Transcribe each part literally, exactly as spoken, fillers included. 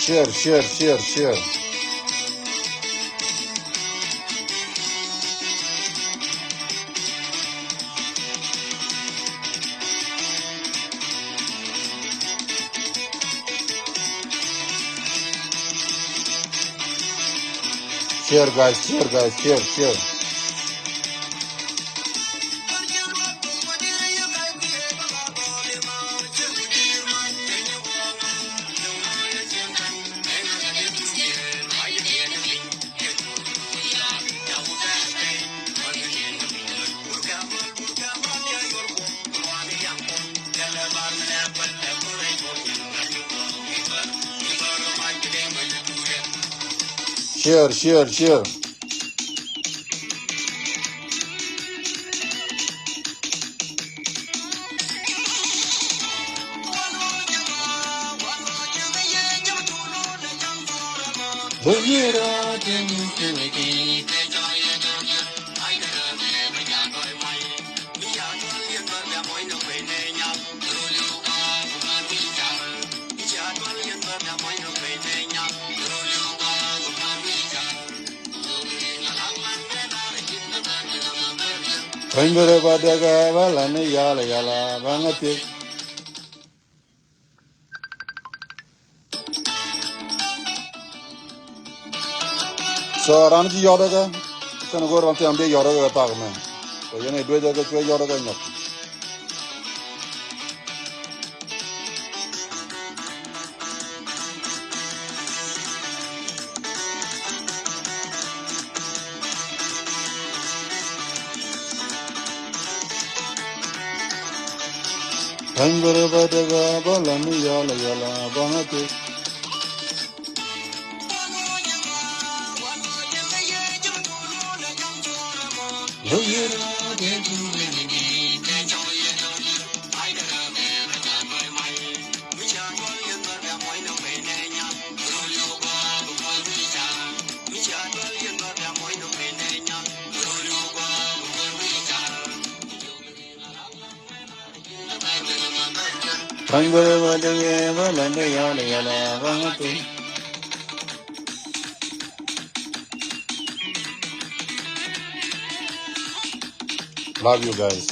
Share, share, share, share. Share, guys, share, guys, share, share. Share, share, share. Pɛny bɛ rɛ ba dɛk ɛ bä la ni yal yal ɛ bä ŋä thiek. So ran ci yɔt kä kɛn go̱r ran tiam bi yɔt kä thak mɛ. Ko yɛn i̱ duec kä cuɛ yɔt kä nyɔk. Pɛny bɛ rɛ ba dɛk ɛ bä la ni yal yal ɛ bä ŋä thiek. Pɛny bɛ rɛ ba dɛk ɛ bä la ni yal yal ɛ bä ŋä thiek. Love you guys.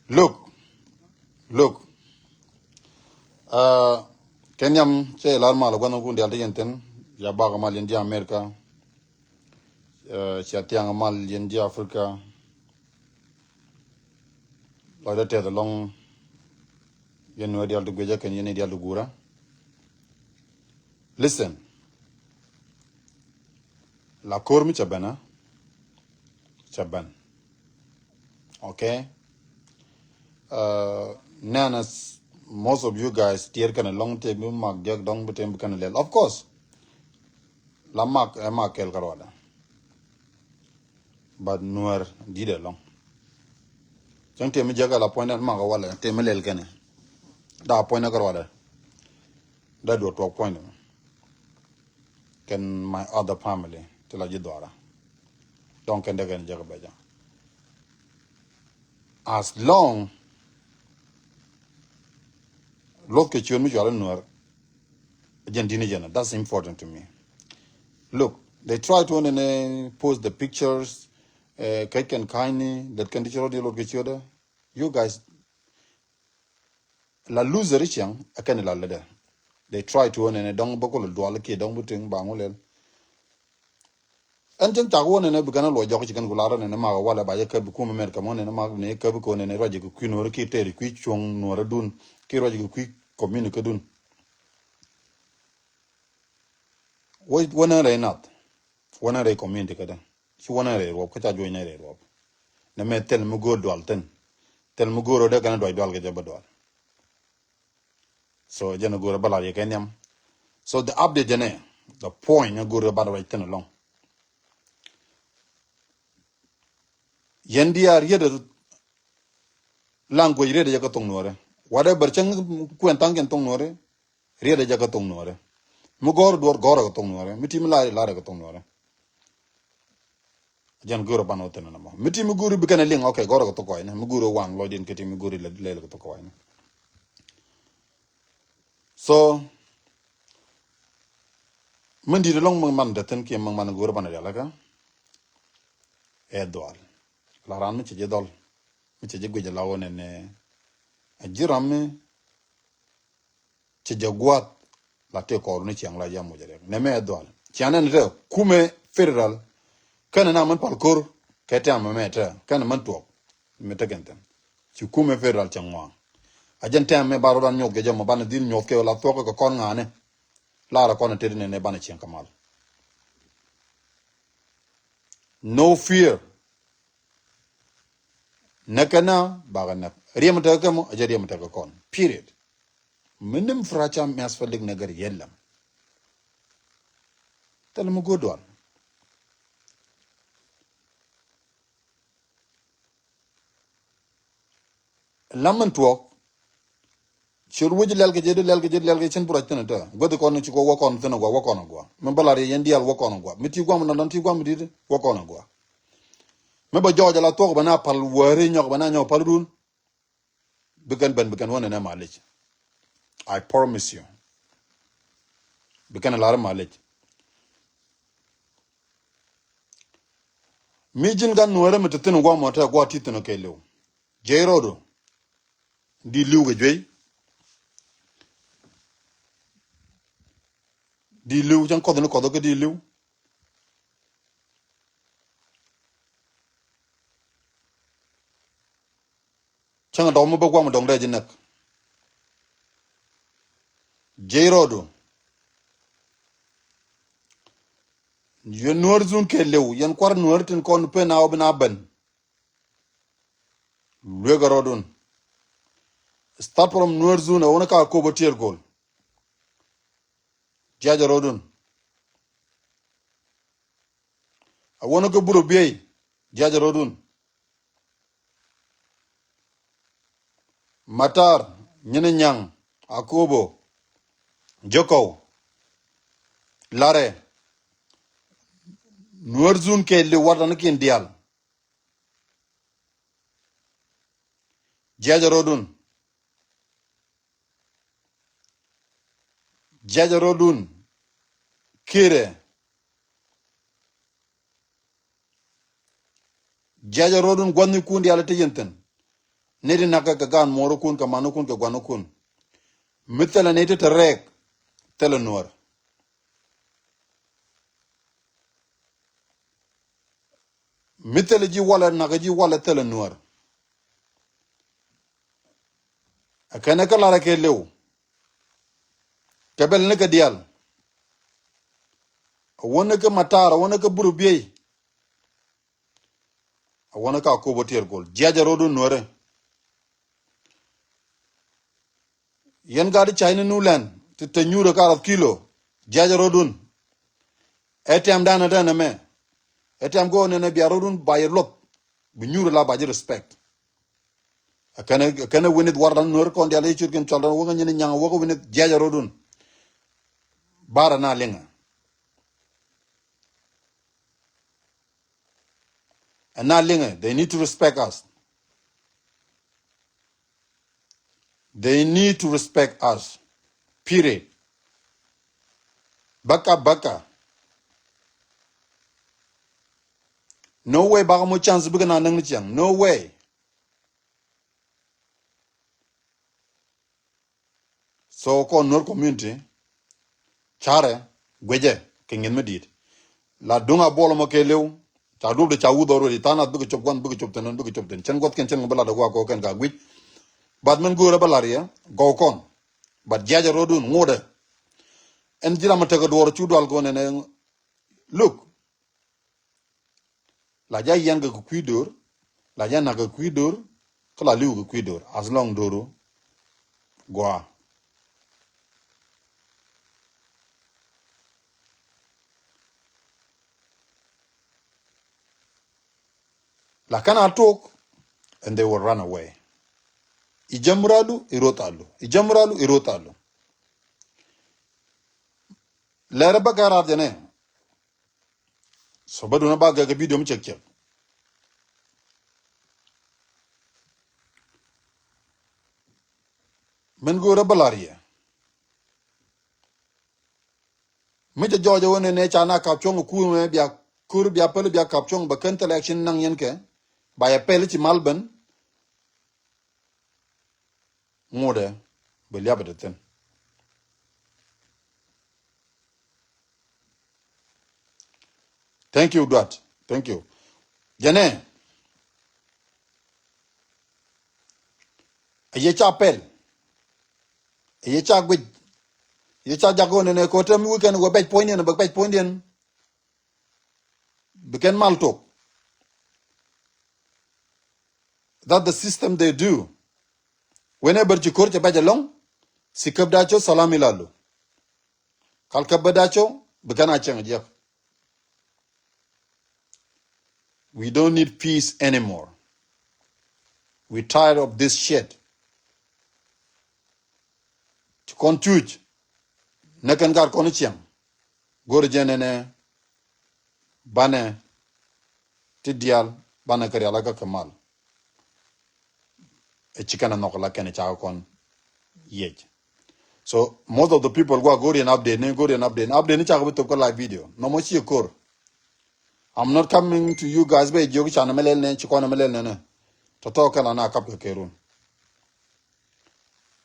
Look, look. Uh, kɛ nhiam cɛ lar mal gua̱n kun dial ti yɛn thin. Ya bak mal yɛn di America. Uh, cia tiang mal yɛn di Africa. Lɔcdä tɛth ɛlɔ̱ŋ yɛn nuɛ dial ti guecä kɛn yɛn dial ti gurä. Listen. La ko̱r mi cɛ bɛn ɛ cɛ bɛn. Okay. Uh, nɛn as most of you guys tier kɛn ɛlɔ̱ŋ tëë bi mak jɛk dɔ̱ŋ bi tëë bi kɛn lɛl. Of course. La mak ɛ mak kɛl kä ruadɛ. But nuɛr di̱t ɛlɔ̱ŋ. Cäŋ tëë mi jɛk ɛ la puɔ̱nydɛ mak ɛ walɛ tëë mi lɛl kɛn ɛ. Da puɔ̱nydɛ kä ruadɛ. Da duɔt tuɔk puɔ̱nydɛ. Kɛn my other family ti la ji̱ dhɔra. Dɔ̱ŋ kɛn dee kɛn jɛ kɛ bɛ jɛ. As long luɔth kɛ ciöt mi cual in nuäär. Jɛn di̱n jɛn, that's important to me. Look, they try to nene post the pictures. Kɛc kɛn ka̱ny ni lɛt kɛn ti ci rɔ̱ di luɔth kɛ ciötdä. You guys, la loser ciɛŋ ɛ kɛn la lätdɛ. They try to nene dɔ̱ŋ bä kul dual kiɛ dɔ̱ŋ bi tiŋ ba ŋu lɛl. Ɛn cäŋ cak wä nene bi kɛn a luɔc jɔk ci kɛn ku lar nene mak walɛ ba jɛ käp bi kum America mɔ nene mak ni käp ko nene ruac ki kui̱ nuɔr ki teri kui̱ cuɔ̱ŋ nuɔr dun ki ruac ki kui̱ community dun. Wä wä nene rɛy nath. Wä nene rɛy community kädä. Ci wä nene rɛy ruɔp kä ca juɔc nene rɛy ruɔp. Nɛ mɛ thil mi go̱o̱r dual thin. Thil mi go̱o̱r rɔ dee kɛn a duac dual kɛ jɛ bä dual. So jɛn a go̱o̱r a bä lar yɛ kɛ nhiam. So the update jɛn ɛ the point a go̱o̱r a bä duac thin along. Yɛn diaal riet language riet jɛ kä thok nuɔrɛ. Whatever cäŋ kuɛn thaŋ kɛn thok nuɔrɛ. Riet jɛ kä thok nuɔrɛ. Mi gɔr duɔr gɔr kä thok nuɔrɛ. Mi ti mi lar lar kä thok nuɔrɛ. Jɛn go̱r ban wä thin na mɔ. Mi ti mi go̱r bi kɛn liŋ, okay, gɔr kä thok kɔy ni. Mi go̱r waŋ lɔcdin kɛ ti mi go̱r lɛ lɛ kä thok kɔy ni. So Min di̱t ɛlɔ̱ŋ mi man däthin kiɛ mi man go̱o̱r banɛ rialikä. Ɛ dhual. La raan mi cɛ ji̱ dhɔl, mi cɛ ji̱ guic ala wä nɛnɛ. A ji̱ ram mi cɛ jɛ gua̱th. La tëë kɔɔr ni ciaŋ la jɛ muc riɛk nɛmɛ ɛ dhual. Ciaŋ nɛn te kumɛ federal. Kɛnɛ na min pal ko̱r kɛ tɛm mɛ te kɛnɛ min tuɔk. Mi tekɛn thin ci kumɛ federal cɛ ŋuaŋ. A jɛn tɛm mɛ ba rɔdan nyuɔth kɛ jɛ mɔ banɛ dhil nyuɔth kɛ la thuɔk kɛ kɔn ŋa̱ni. Lar kɔn tet nɛnɛ banɛ cieŋ kɛ mal. No fear. Näk kɛ na bakɛ näk. Riɛm tekɛ kɛ mɔ a jɛ riɛm tekɛ kɔn. Period. Minim fracha mias falik näk gɛr yɛlɛm. Thil mi go̱o̱r dual. Lam min tuɔɔk. Ciöt wec lɛl kɛ jɛ di lɛl kɛ jɛ di lɛl kɛ cin bi ruac thin ɛ tɛ guäthi kɔn ci kɔ wä kɔn thin ɛ gua wä kɔn ɛ gua. Mi bä lar yɛ yɛn diaal wä kɔn ɛ gua mi ti guam nɔn ti guam di wä kɔn ɛ gua. Mi bä jɔɔc ala thuɔk bä na pal wäri nyɔk bä na nyɔk pal run. Bi kɛn ben bi kɛn wä nɛnɛ malic. I promise you. Bi kɛn lar malic. Mi ji̱n gan nuäärä mi ti thi̱n gua̱a̱mɔ te gua̱a̱ ti thi̱n kɛ li̱w. Jiɛc rɔɔdu. Di li̱w kɛ juey. Di li̱w cäŋ kɔth ni kɔth kä di li̱w. Cäŋ dɔk mi bä guam dɔŋ dee ji̱ näk. Jiɛc rɔɔdu. Yɛn nuäär zun kɛ liw yɛn kuar nuäär tin kɔn pen a wä bin a ben. Luek a rɔɔdun. Start from nuäär zun a wä ni ka kop a tier gol. Jiac a rɔɔdun. A wä ni kä buro biey. Jiac a rɔɔdun. Matar, nyini nyaŋ, Akobo, Jokow, Larɛ, nuäär zun kɛ li warda ni kin dial. Jiac a rɔɔdun. Jiac a rɔɔdun. Kirɛ. Jiac a rɔɔdun gua̱thnikun diaal ti yɛn thi̱n. Ni ti nakä kɛ gaan muɔɔrikun kɛ manikun kɛ gua̱nikun. Mi thilɛ ni ti te rɛɛk thilɛ nuäär. Mi thilɛ ji̱ walɛ nakä ji̱ walɛ thilɛ nuäär. Ɛ kɛnɛ kä lar ɛ kɛ liw. Kɛ bɛl ni kɛ diaal. A wä ni kä matar a wä ni kä buru biey. A wä ni kä a kop a tier gol jiac a rɔɔdun nuäärɛ. Yɛn gat i̱ cayni nu lɛn ti te nyuurɛ ka rɔth kilo. Jiac a rɔɔdun. Ɛ tɛm danɛ danɛ mɛ. Ɛ tɛm go̱o̱nɛ nɛ bia rɔɔdun ba yɛ luɔth. Bi nyuurɛ la ba ji̱ respect. Ɛ kɛnɛ ɛ kɛnɛ winith wardan nuäär kɔn dial i̱ cutkin cɔl dan wäkä nyini nyaŋ wäkä winith jiac a rɔɔdun. Bara na liŋɛ. Ɛ na liŋɛ they need to respect us. They need to respect us. Period. Bäkä bäkä. No way bakä mo chance bikɛ na näŋ ni ciaŋ. No way. So kɔn nuɔr community. Carɛ guecɛ kɛ ŋi̱th mi di̱i̱t. La duŋ a buɔl mɔ kɛ liw. Ca duɔp de ca wuth already tha̱a̱ŋ nath bikɛ cop gua̱n bikɛ cop thin bikɛ cop thin cɛn gua̱th kɛn cɛn ŋu bä lat a gua̱a̱k kɔ kɛn ka guic. But mɛn go̱o̱rä bä lat yɛ gɔw kɔn. But jiac a rɔɔdun ŋuɔdɛ. Ɛn ji̱ ram a tek a duɔɔr cu dual kɔn ɛn ɛ look. La ja yian kɛ kɛ kui̱ do̱r. La ja nak kɛ kui̱ do̱r. Kä la li̱w kɛ kui̱ do̱r as long do̱ru. Gua. La kɛn a tok. And they will run away. I̱ jäm ralu i̱ rot alu i̱ jäm ralu i̱ rot alu. Lɛrɛ bä kɛ rat jɛ nɛ. So bä dun a ba gɛk kɛ video mi cɛk cɛk. Mɛn go̱o̱rä bä lar yɛ. Mi cɛ jɔɔc ɛ ɣöö nɛnɛ ca na kap cuɔ̱ŋ ɛ kuur mɛ bia kuur bia päl bia kap cuɔ̱ŋ bɛ kän thilɛ action naŋ yɛn kɛ. Ba yɛ pɛl ci mal ben. Ŋuudɛ bɛ liap ɛ te thin. Thank you, Duat. Thank you. Jɛnɛ. A yɛ ca pɛl. A yɛ ca guic. A yɛ ca jak ɣöö nɛnɛ kɛ ɣöö te mi weekend wä bɛc puɔ̱nydiɛn, bɛ bɛc puɔ̱nydiɛn. Bi kɛn mal tok. That the system they do. Whenever ci ko̱r cɛ bɛc ɛlɔ̱ŋ, si käp da̱c cɔ salam ilalu. Kal käp bä da̱c cɔ, bi kɛn a cɛŋ jiɛk. We don't need peace anymore. We tired of this shit. Ci kɔn cuc. Nɛ kɛn gat kɔn ciɛŋ. Go̱r jɛ nɛnɛ. Banɛ. Ti diaal. Banɛ kɛ rial kä kɛ mal. Ɛ ci kɛn a nhɔk la kɛn a cakɛ kɔn. Yec. So most of the people gua go̱r yɛn update ni go̱r yɛn update ni update ni cakɛ bi thop kä live video. Nɔmɔ ci ko̱r. I'm not coming to you guys bɛ jiök can mɛ lɛl nɛ ci kɔn mɛ lɛl nɛ nɛ. Tɔtɔ kɛn la na kap kɛ kɛrun.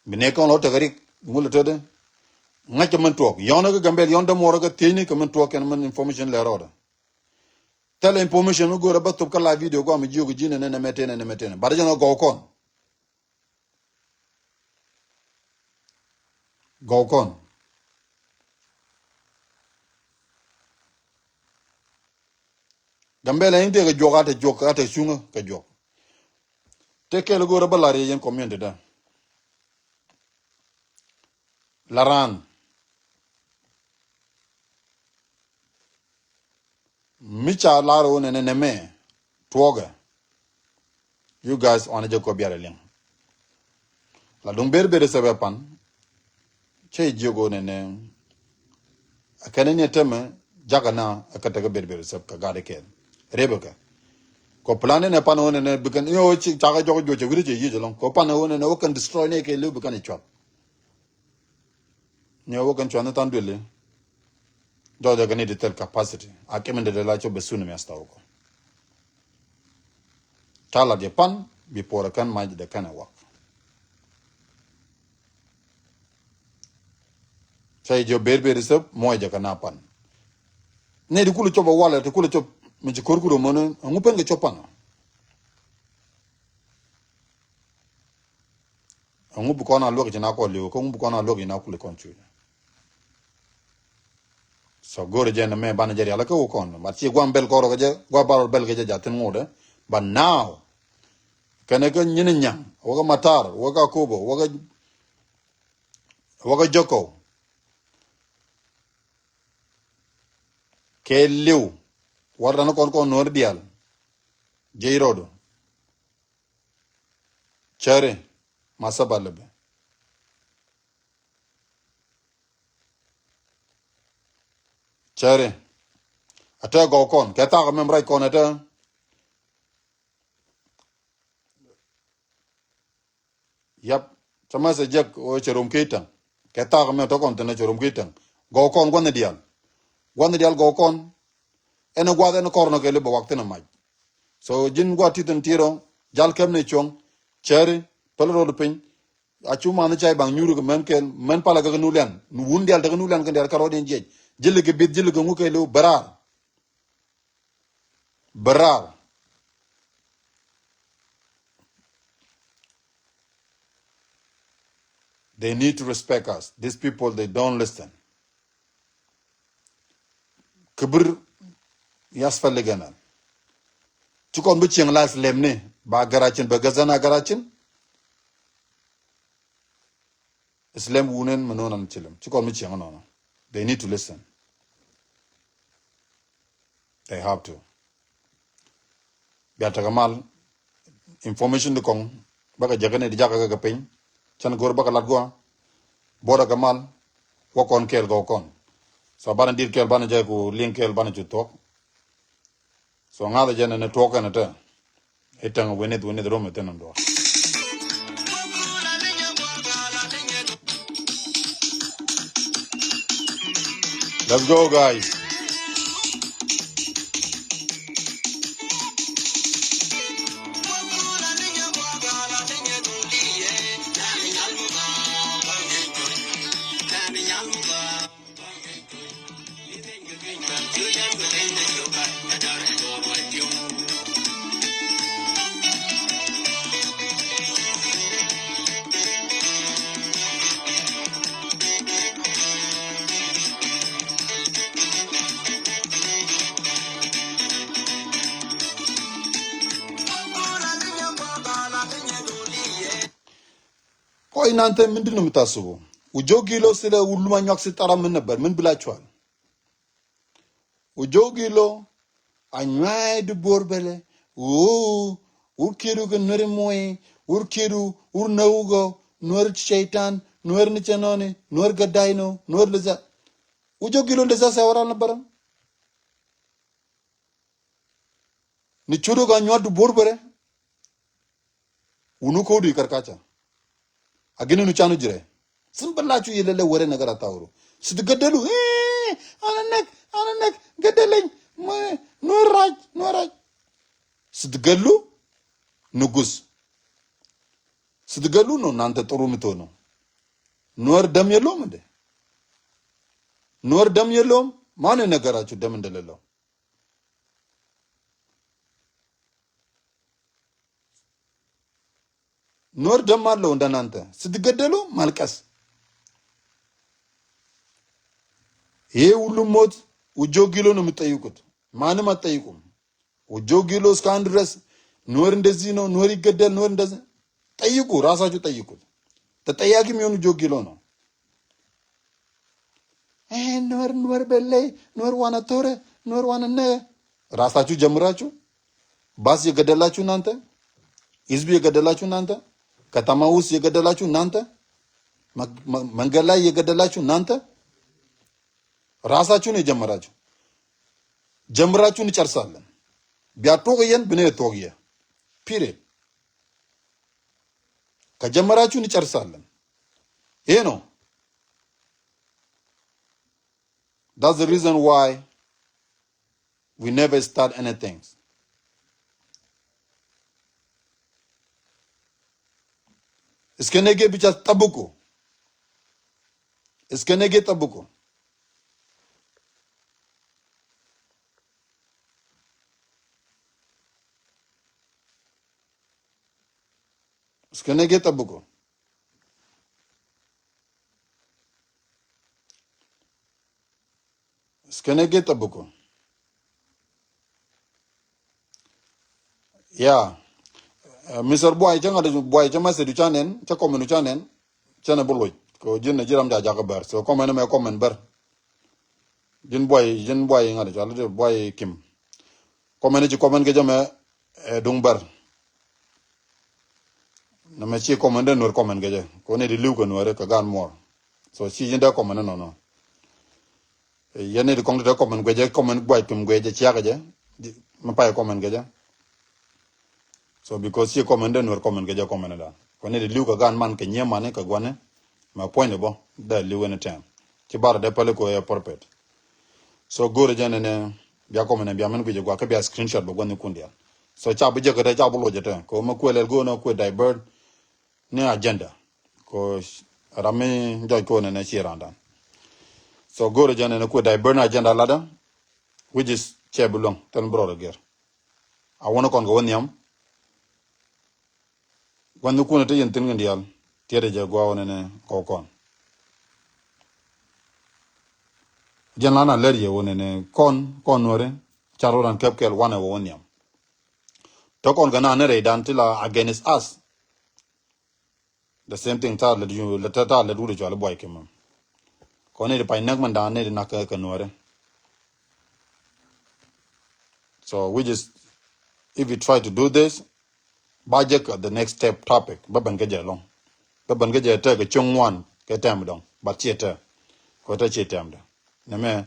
Bi ne kɔn lɔ tekɛ rik ŋul tede. Ŋa̱c kɛ min tuɔɔk yɔn kä Gambel yɔn dämuɔr kä thiecni kɛ min tuɔɔk kɛn min information lɛ rɔɔdɛ. Thɛlɛ information mi go̱o̱rɛ bä thop kä live video guam jiök ji̱n ɛn ɛn ɛmɛ ten ɛn ɛmɛ ten. Bat jɛn ɔ gɔw kɔn. Gɔw kɔn. Gambel ɛn tekɛ juɔk a te juɔk a te cuŋä kɛ juɔk. Te kɛl go̱o̱rɛ bä lar yɛ yɛn community dä. La raan. Mi ca lar wä nɛnɛ nɛmɛ tuɔɔkɛ. You guys wanɛ jɛ kɔ biarɛ liŋ. La duŋ ber ber sɛbɛ pan. Cɛ jiök wä nɛnɛ. A kɛn ni tämɛ jakä na a kä tekɛ ber ber sɛb kɛ gat kɛn. Rebecca. Kɔ plan ni nɛ pan wä nɛnɛ bikɛn ni wä ci cakɛ jɔk juɔc cɛ wi̱ri cɛ yiec ɛlɔŋ kɔ pan wä nɛnɛ wä kɛn destroy ni kɛ liw bikɛn icuat. Ni wä kɛn cuat ni than dueli. Jɔk jɛ kɛ ni di thil capacity a kɛmɛ dee la cɔ bɛ sun mi a staw kɔ. Ca lat yɛ pan bi puɔrɛ kɛn mac dee kɛn ɛ wak. Ca jiɔ ber ber isep muɔc jɛ kɛ na pan. Ne di kulɛ cop a walɛ ti kulɛ cop mi ci kor kuro mɔni ŋu pen kɛ cop pan. Ŋu bi kɔn a luäk ci na kɔn liw kä ŋu bi kɔn a luäk ci na kuli kɔn cuc. So go̱o̱rɛ jɛ nɛ mɛ banɛ jɛ rial kä wä kɔn but ci guam bɛl kɔrɔ kɛ jɛ guam barɔ bɛl kɛ jɛ jathin ŋuɔdɛ. But now kɛnɛ kä nyin nyaŋ wä kä matar wä kä kobo wä kä wä kä jɔkɔ. Kɛ liw war dan kɔn kɔn nuɔr dial. Jɛ rɔdu. Cäri ma saba lebe. Cäri a te gɔw kɔn kɛ thak mem rac kɔn a te. Yap. Ca ma se jek o cɛ rom ki taŋ kɛ thak mem tɔ kɔn thin a cɛ rom ki taŋ. Gɔw kɔn gua̱n dial gua̱n dial gɔw kɔn. Ɛn guath ɛn kɔr nɔ kɛ li bɛ wak thin a mac. So ji̱n guath ti thin ti rɔ jal kɛm ni cuɔ̱ŋ. Cäri päl rɔɔd piny. A cu man cay baŋ nyuuri kɛ mɛn kɛl mɛn pala kɛ kɛ nu lian wun dial tekɛ nu lian kɛ dial kɛ rɔɔd in jiɛc. Ji̱ li kɛ bith ji̱ li kɛ ŋu kɛ liw bɛ raar. Bɛ raar. They need to respect us. These people, they don't listen. Kibir yas faliganal. Ci kɔn bi cieŋ la slem ni ba garacin ba gazana garacin. Slem wunen mi nonan cilem ci kɔn mi cieŋ nɔnɔ. They need to listen. They have to. Bia tekɛ mal information di kɔŋ bäkɛ jäkä ni di jakä kɛ piny. Cän go̱r bäkɛ lat guɔ. Buɔdä kɛ mal wä kɔn kɛɛl kɛ wä kɔn. So banɛ dit kɛɛl banɛ jɛ ku liŋ kɛɛl banɛ cu thuɔk. So ŋa̱thɛ jɛ nɛ ni tuɔk kɛn ɛ te. I̱ täŋ wi̱nith wi̱nith rom i̱ thi̱n in duɔ̱ɔ̱r. Let's go, guys. Kɔc nantɛ, min dini mi tasubu? Wu jok gilo silɛ wu luma nyuak si tara min nɛ bɛr, min bila cual. Wu jok gilo a nyuai di buor bɛlɛ. Wu, wur kiedu kɛ nuɛri muɔi, wur kiedu, wur nɛ wugɔ, nuɛri cɛitan, nuɛri ni cɛ nɔni, nuɛri gɛ daino, nuɛri lɛ zɛ. Wu jok gilo lɛ zɛ sɛ wara nɛ bɛrɛ. Ni cudu ka nyuat du buor bɛrɛ. Wunu kodi karkacha. Agini nu chanu jire. Simple la chu yelele were na gara tauru. Sidi gadelu. Eh, ana nek, ana nek. Gadeleng. Nueraj, nueraj. Sidi galu. Nugus. Sidi galu no nante toru mitono. Nuer dam yelom de. Nuer dam yelom. Mane na gara chu dam de lelo. Nuɔr däm ma lo̱o̱n danantɛ. Sidi gädälu malkɛs. Yee wulu moth, wu jok gilo ni mi tayukut. Mani ma tayukum. Wu jok gilo skandres, nuɔr ndezino, nuɔr igädäl, nuɔr ndezi. Tayuku, rasa cu tayukut. Te tayakim yon wu jok gilo no. Eh, nuer, nuer beley, nuer wana thore, nuer wana ne. Rasa cu jamura cu. Bas ye gadala cu nante. Izbi ye gadala cu nante. Katama us ye gadala cu nante. Ma, ma, mangala ye gadala cu nante. Rasa cu ni jamura cu. Jamura cu ni charsalen. Bia tok yen, bine tok ye. Period. Ka jamura cu ni charsalen. Eno. That's the reason why we never start anything. Iskene ge bicha tabuko. Iskene ge tabuko. Iskene ge tabuko. Iskene ge tabuko. Ya. Eh, Mister Buay, cä ŋa̱t Buay, cä message du ca nɛn, cä comment du ca nɛn, cä nɛ bi loc. Ko ji̱n nɛ ji̱ ram ca jakä bär. So comment mɛ comment bär. Ji̱n Buay, ji̱n Buay ŋa̱t ca lɛ Buay Kim. Comment ci comment kɛ jɛ mɛ, eh, duŋ bär. Nɛ mɛ ci comment dee nuɔr comment kɛ jɛ. Ko ni di liw kɛ nuɔr kɛ gan muɔr. So ci ji̱n dee comment nɔ nɔ. Yɛn ni di kɔŋ ti te comment guecɛ, comment guac pim guecɛ ciakɛ jɛ. Di, mi pay comment kɛ jɛ. So because ci comment dee nuɔr comment kɛ jɛ comment dan. Kɔ ni di liw kɛ gan man kɛ nyie mani kɛ guani. Ma puɔ̱ny di bɔ dee liw any time. Ci bar dee pali ko yɛ perfect. So go̱o̱rɛ jɛ nɛnɛ bia comment bia min guicɛ guak kä bia screenshot bɛ guani kun dial. So ca bi jɛ kɛ te ca bi loc jɛ te. Kɛ mɛ kuɛ lɛl go̱o̱r nɔ kuɛ divert ni agenda. Ko ram mi jɔc ko nɛnɛ ci randan. So go̱o̱rɛ jɛ nɛnɛ kuɛ divert ni agenda ladä, which is cɛ bi luäŋ thil mi bi rɔɔdɛ gɛr. A wänä kɔn kɛ wä nhiam. Gua̱n ni kun te yɛn thin kɛ diaal tiɛt jɛ gua̱a̱ wä nɛnɛ kɔk kɔn. Jɛn lan a lɛr yɛ wä nɛnɛ kɔn kɔn nuɔri car wä ran kɛp kɛl wanɛ wä wä nhiam. Tɔ kɔn kɛ na ni rɛy dan ti la against us. The same thing ta̱a̱ lät yu, lät ta̱a̱ lät wut cual buay kɛ mɛ. Kɔn ni di pay näk mɛn da̱a̱n ni di nak kɛ nuɔri. So we just, if you try to do this, ba jek the next step topic. Ba ben kɛ jɛ lɔŋ. Ba ben kɛ jɛ tɛ kɛ cieŋ ŋuan kɛ tɛm dɔŋ. But ciɛ tɛ. Kɔ tɛ ciɛ tɛm dɛ. Nɛ mɛ.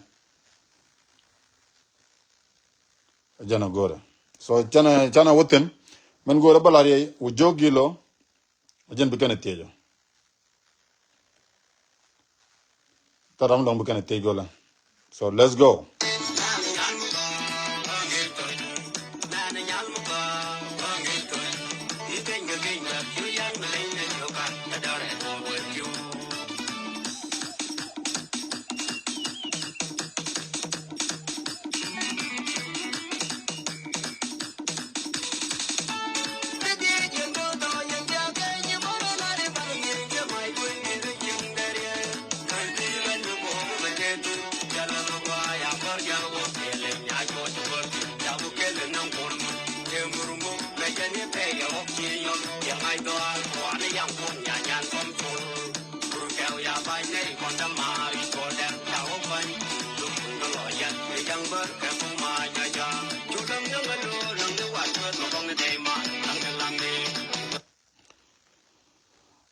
Jɛn a go̱rɛ. So canɛ, canɛ wä thin. Mɛn go̱rɛ ba lar yɛ wu jok gilo. Jɛn bi kɛn a thiec ɔ. Kä ram dɔŋ bi kɛn a thiec gɔlɛ. So let's go.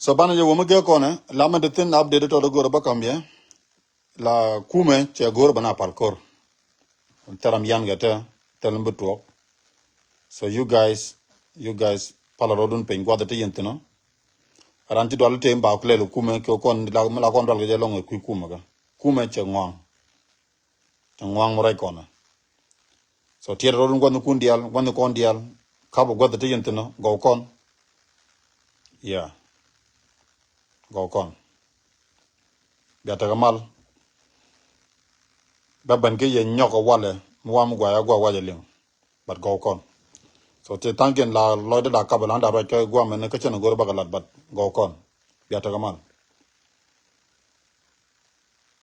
So banɛ jɛ wä mi gee kɔnɛ la mɛ ti thin update tɔt go̱r bä kam yɛ. La kumɛ cɛ go̱r bä na pal kor. Thɛram yan gɛ tɛ thɛl mi bi tuɔk. So you guys, you guys pal rɔdun piny guath ti yɛn thinɔ. Ran ti dual ti ba kulɛl kumɛ kɛ kɔn la kɔn dual kɛ jɛ lɔŋ kui̱ kumɛ kɛ. Kumɛ cɛ ŋɔaŋ. Cɛ ŋɔaŋ mi rɛc kɔnɛ. So tiɛt rɔdun guath ni kun dial, guath ni kɔn dial. Kap guath ti yɛn thinɔ gɔw kɔn. Yeah. Gɔw kɔn. Bia tekɛ mal. Bɛ ben kä yɛ nyɔk ɛ walɛ mi wam guay a guay wacɛ liŋ. But gɔw kɔn. So ti thank in la lɔcdä la kap la da ruac kä guam ni kä cɛn go̱r bakɛ lat but gɔw kɔn. Bia tekɛ mal.